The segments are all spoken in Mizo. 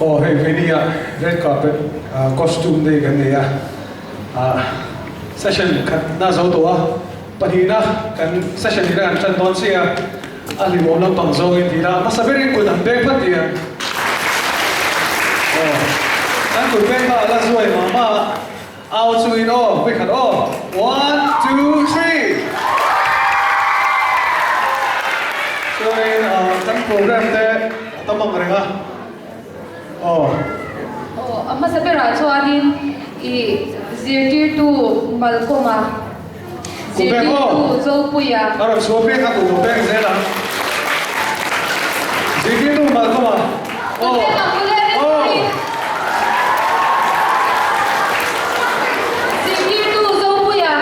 Aw hei Veni-a red carpet costume day kan nei a, session khatna zo tawh a, pahnihna kan session hi kan tan dawn chiah a, a hlimawm lampang zawngin ti ila hmasa berin kut an pek phat ti ang. Aw kan kut pek kha a la zuai mah mah a, au chungin aw vekhat aw, one two three. Chuanin kan program te a tam ang reng a. Aw. Aw, a hmasa berah chuanin i zirtirtu Malkawma, zirtirtu Zopuia. A rawn chhuah piak a, kum pek zel ang. Zirtirtu Malkawma. Aw. Aw. Zirtirtu Zopuia.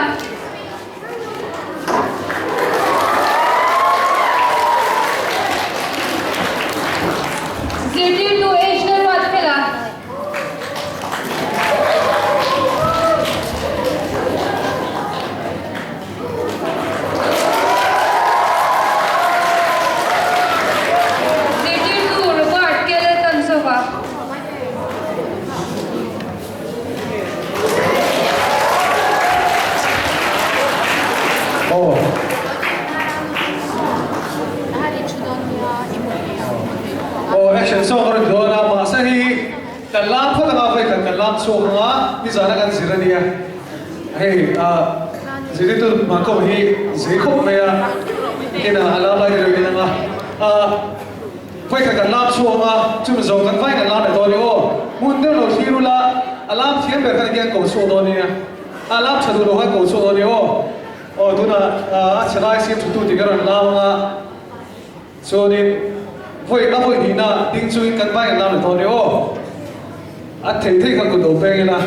Zirtirtu H na ruat fel a. Zirtirtu Robert Kelleton Zova. Aw. Aw action song a rawn dawn a mahse hi kan lam phawt anga vawi khat kan lam chhuak anga nizana kan zir ania hei ah zirtirtu Malcolm hi zei khawp mai a kinah a lam lai te reuhin anga ah Vawi khat kan lam chhuak a, chumi zawng kan vai kan lam leh dawn ni aw. Hmun deuh lo thlir ula, a lam thiam ber khan hian ko chhuak dawn nia. A lam tha duh lo khan ko chhuak dawn ni aw. Aw tunah a chhe lai siam thutu tih ka rawn lam anga, chuanin vawi a vawi hnihna ding chungin kan vai kan lam leh dawn ni aw. A thei thei kha kut lo peng ila.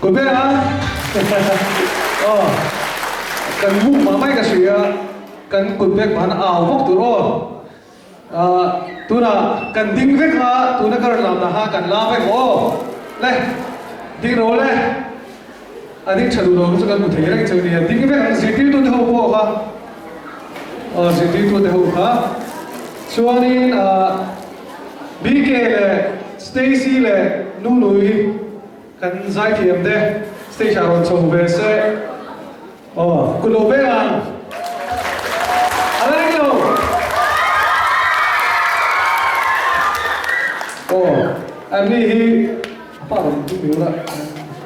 Kut ber a? Aw, kan muk mah mai ka hria, kan kut bek man au vak tur aw. Tunah kan ding vek a, tuna ka rawn lam na kha kan la vek aw. Le, ding rawh le. A ding tha duh lo chu kan hmu thei reng cheu nia. Ding vek ang zirtirtute ho pawh kha. Aw, zirtirtute ho kha. Chuanin BK leh Stacy leh Nunui kan zaithiam te stage ah rawn chho ve se. Aw, kut lo veng ang. A la ring lo. Aw, an ni hi a pa rawn ding miu la.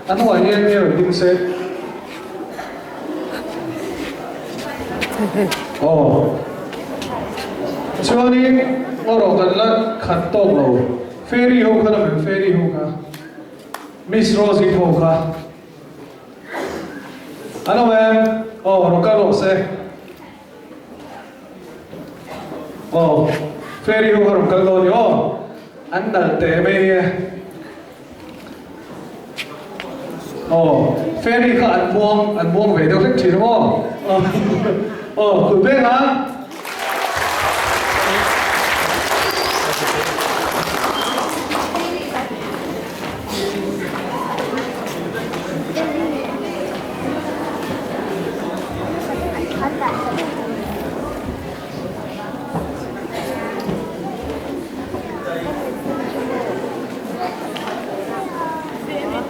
A hnuah hian nge rawn ding se. Aw, chuanin aw rawh kan la khat tawk lo. Fairy ho kha la mem, fairy ho kha. Miss Rosie ho kha. An awm em? Aw, rawn kal rawh se. Aw, Fairy ho kha rawn kal dawn ni aw. An nalh teh mai nia. Aw, Fairy kha an muang, an muang ve deuh hlek thin aw. Aw, kut beng a.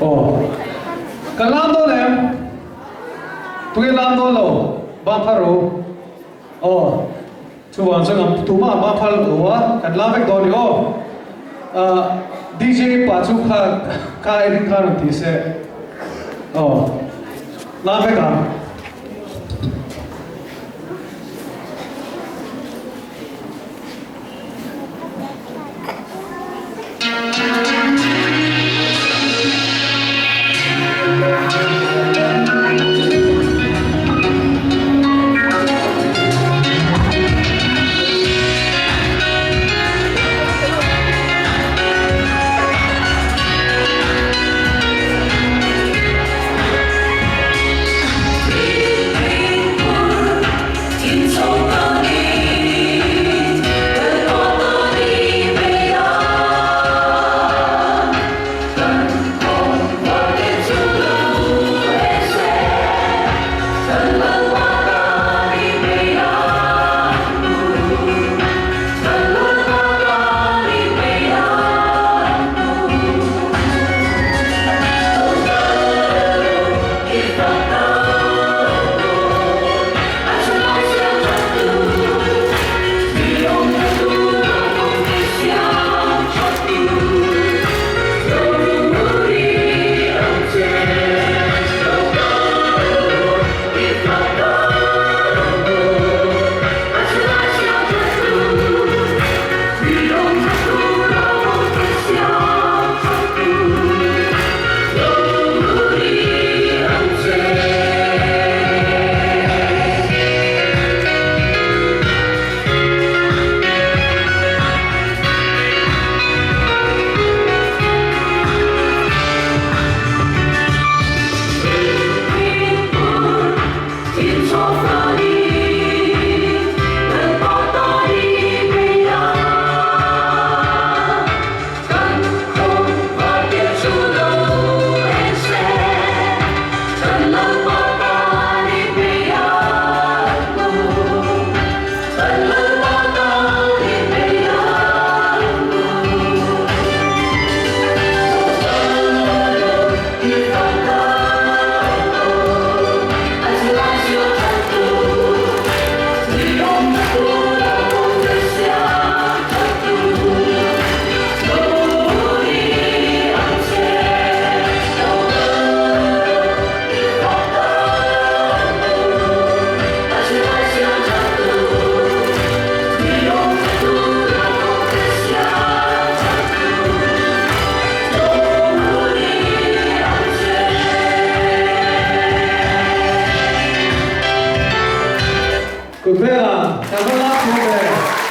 Aw, kan lam dawn em? Tunge lam dawn lo? Bang phar ru. Aw, chuvang chuan ang tumah bang phar lo a, kan lam vek dawn ni aw. Ahh, DJ pa chu kha kha erin khan rawn ti se. Aw, lam vek ang.